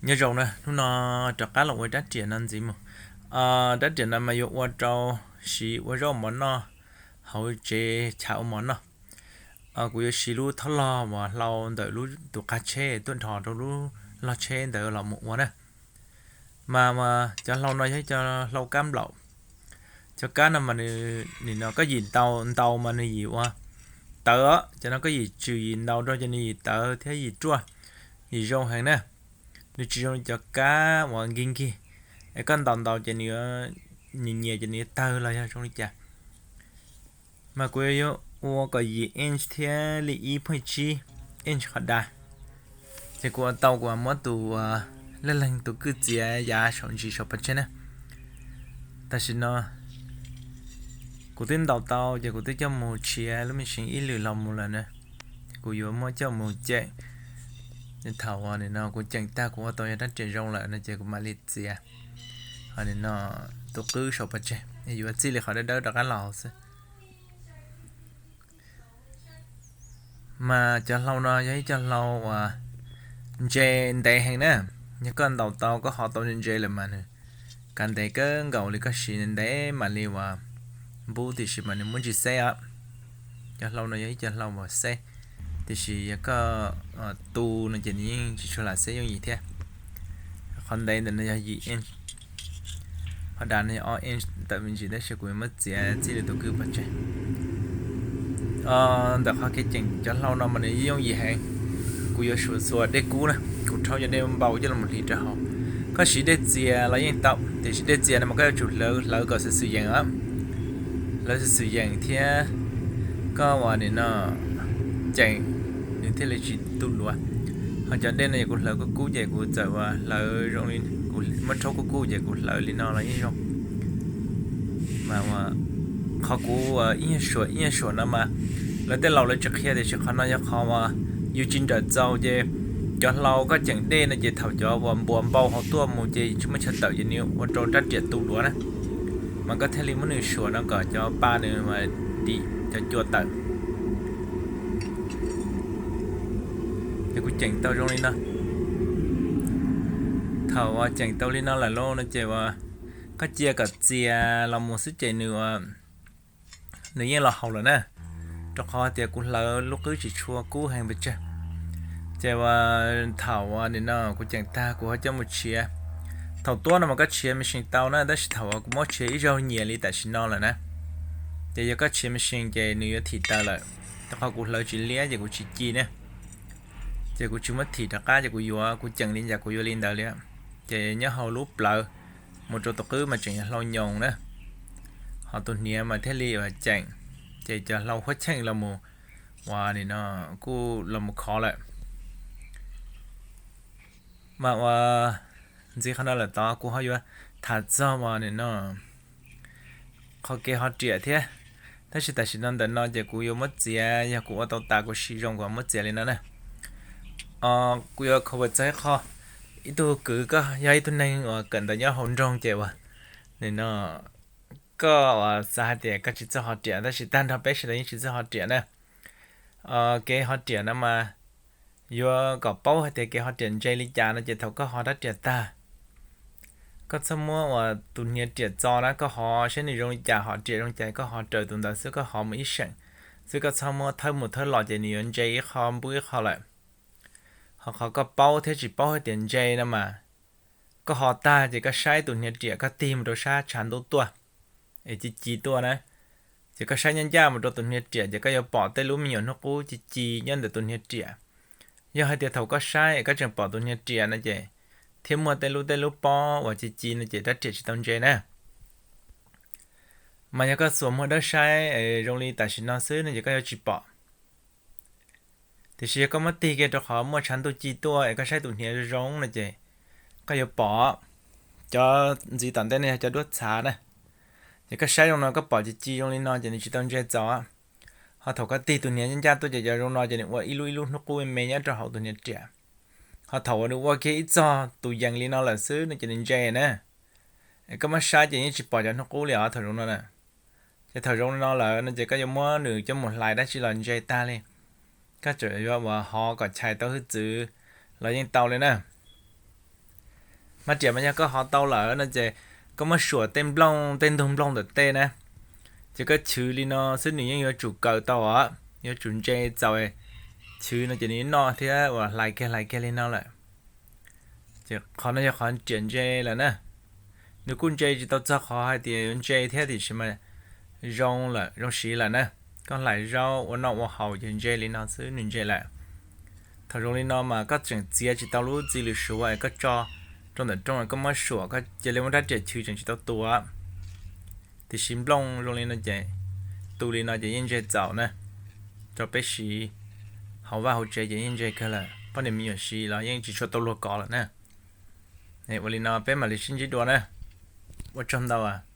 Nyob zoo na, hnub no rov qab los ua rab riam no ntxiv mus. Rab riam no mas yuav ua rau siv ua zaub mov noj hauv tsev chav ua mov noj. Kuv yuav siv lub thob log uas hlau ntawm lub tus qab tsheb tuaj dhos rau lub log tsheb ntawd los mus ua na. Mas cov hlau no yog ib co hlau kab nplaum. Cov kab no mas nws, nim no koj yim ntau ntau mas nws yim ua tawv os, cov no koj yim tswm yim ntau rau ces nws yim tawv thiab yim ruaj, yim zoo heev na. Nws tsis zoo li cov kab uas nkig nkig, es koj ntaus ntaus ces nws nyias nyias ces nws yuav tawg los yog zoo li cas. Mas kuv yuav ua kom yim inch thiab li ib point tsib inch qhov dav. Ces kuv ua tau kuv muab tus, leej leeg tus kwj txiav yav saum ntsis saum pov tseg na. Tam sim no kuv twb ntaus tau ces kuv twb coj mus tshiav lub me sim ib lwm los mus lawm na. Ces kuv yuav muab coj mus ceem. Thaum uas nim no kuv ceem tag kuv ua tau yog rab riam zoo lawm no ces kuv mam li txiav. Ho nim no tus qwb saum pov tseg yuav txij li qhov dawb dawb rov qab los hauv xwb. Mas cov hlau no yog ib co hlau uas ntse ntev heev na. Yog koj ntaus tau koj ho tau ntse ntse lawm mas nws kav ntev kawg nkaus li, koj siv ntev mam li uas npub, tiam sis mas nws muaj ntsis xeb os. Cov hlau no yog ib co hlau uas xeb, tiam sis yog koj tu no ces nws yeej tsis tshua lam xeb yooj yim thiab. Qhov ntev ntawm no yog yim inch, qhov dav no yog ob inch tawm me ntsis, tab sis kuv yuav muab txiav txij li tus kwj pov tseg. Ntawm qhov kev ceem cov hlau no mas nws yooj yim heev. Kuv yuav suav xuas dej kub na, kuv rhaub cov dej npau coj los hliv rau hauv. Koj siv dej txias los yeej tau, tiam sis dej txias no mas koj yuav tsum hlawv hlawv kom xwm xwm yeem os, hlawv xwm xwm yeem thiab koj uas nim no ceem nws thiaj li tsis tu duav. Ho cov dej no yog kuv hlawv kub kub ces kuv txawm uas hlawv zoo li, kuv muab rhaub kub kub ces kuv hlawv li no los yeej zoo. Mas qhov kuv ib nyuag suam ib nyuag suam no mas lawv tej laus lawv tsis qhia, tiam sis qhov no yog qhov uas yus tsis nrawm txaus ces cov hlau koj ceem dej no ces thaum cov uas npuas npau hauv tuaj mus ces tsis muaj chaw tawm ces nws ua rau rab riam tu duav na. Mas koj thiaj li muab nws suam no kom cov pa nws dim cov cua tawm. Ces kuv ceem tau zoo li no. Thaum uas ceem tau li no lawm lauj no ces uas koj cia kom txias los mus xwb ces nws, nws yeej los haus lawm na, rau qhov tias kuv hlawv lub qwb tsis tshua kub heev pes tsawg. Ces uas thaum uas nim no kuv ceem tag kuv ho coj mus tshiav. Thaum tuab no mas koj tshiav machine tau na, tab sis thaum uas kuv muab tshiav ib zaug nyias li tam sim no lawm na, ces yog koj tshiav machine ces nws yuav thim taws lawm, rau qhov kuv hlawv tsis liab ces kuv tsis ci ne. Ces kuv tsis muab thim rov qab, ces kuv yuav, kuv ceem li cas kuv yuav li ntawd li. Ces nyob hauv lub plawv mus rau tus qwb mas tseem yog hlau nyoos na, ho tus hniav mas thiaj li uas ceem, ces cov hlau huab cheej los mus uas nim no kuj los mus khov lawm. Mas uas ntxiv qhov no lawm tod kuv ho yuav tham txog uas nim no qhov kev hov riam thiab, tab sis tam sim no ntawm no ces kuv yuav muab txiav, yog kuv ua tau tas kuv siv zoo kuv muab txiav li no na. Kuv yuav cover txog ib qho, ib tug kwv koj yog ib tug neeg uas kawm ntawv nyob hauv nroog ces uas nim no koj uas xav hais tias koj tsis txawj hov riam, tab sis tag nrho peb sawv daws yeej tsis txawj hov riam na. Kev hov riam no mas yuav kom paub hais tias kev hov riam ntse li cas no ces thaum koj hov rab riam tag, koj txhob muab uas tus hniav riam txo na, koj hov saib nws zoo li cas, hov riam zoo li cas koj hov raws tus ntawd xwb, koj hov mus ib seem xwb, koj txhob muab thawb mus thawb los ces nws yuav ntse ib qho npub ib qho lawm. Ho qhov koj paub thiab tsis paub hais tias ntse no mas, koj hov tag ces koj saib tus hniav riam koj tig mus rau sab tshav ntuj tuaj es ci ci tuaj na, ces koj saib ncaj ncaj mus rau tus hniav riam ces koj yuav pom tej lub me nyuam hnub qub ci ci nyob ntawm tus hniav riam. Yog hais tias thaum koj saib es koj tseem pom tus hniav riam no ces, thiab muaj tej lub tej lub pob uas ci ci no ces rab riam tsis tau ntse na. Mas yog koj xuas muag dawb saib zoo li tam sim no xwb no ces koj yuav tsis pom. Tiam sis yog koj muab tig kiag rau qhov muaj tshav ntuj ci tuaj es koj saib tus hniav zoo zoo no ces koj yuav pom. Cov ntxiv tom ntej no yog cov duab txhav na. Ces koj saib zoo no koj pom ci ci zoo li no ces nws tsis tau ntse txaus. Ho thaum koj tig tus hniav ncaj ncaj tuaj ces cov zoo no ces nws ua ib lub ib lub hnub qub me me nyob rau hauv tus hniav riam. Ho thaum uas nws ua kiag ib txog tus yees li no lawm xwb no ces nws ntse na. Es koj muab saib ces yeej tsis pom cov hnub qub li os thaum zoo no na. Ces thaum zoo li no lawm no ces koj yuav muab nws coj mus hlais dab tsi los ntse tag li. Koj tseem yuav uas hov kom chais tau hwj txwv los yeej tau li na. Maj riam mas yog koj hov tau lawm no ces koj muab suam tej nplooj, tej ntug nplooj ntawm tej na, ces koj chwv li no xwb nws yeej yuav tsum kaw tau os, yuav tsum ntse txaus. Chwv no ces nws noj thiab uas hlais kiag hlais kiag li no lawm. Ces qhov no yog qhov riam ntse lawm na. Nws kuj ntse tsis tau txog qhov hais tias yuav ntse thiab tiam sis mas zoo lawm, zoo siv lawm na. Koj hlais zaub ua noj ua haus ces ntse li no xwb nws ntse lawm. Thaum zoo li no mas koj tseem txiav tsis tau lub txiv lws suav es koj tso rau ntawm rooj, koj muab suam, koj cia li muab rab riam chwv tseem tsis tau tu. Tiam sis nplooj zoo li no ces tu li no ces yeej ntse txaus na, rau peb siv hauv vaj hauv tsev ces yeej ntse kawg lawm, poj niam me nyuam siv los yeej tsis tshua tau luag kov lawm na. Ua li no peb mam li sib ntsib dua na. Ua tsaug ntau.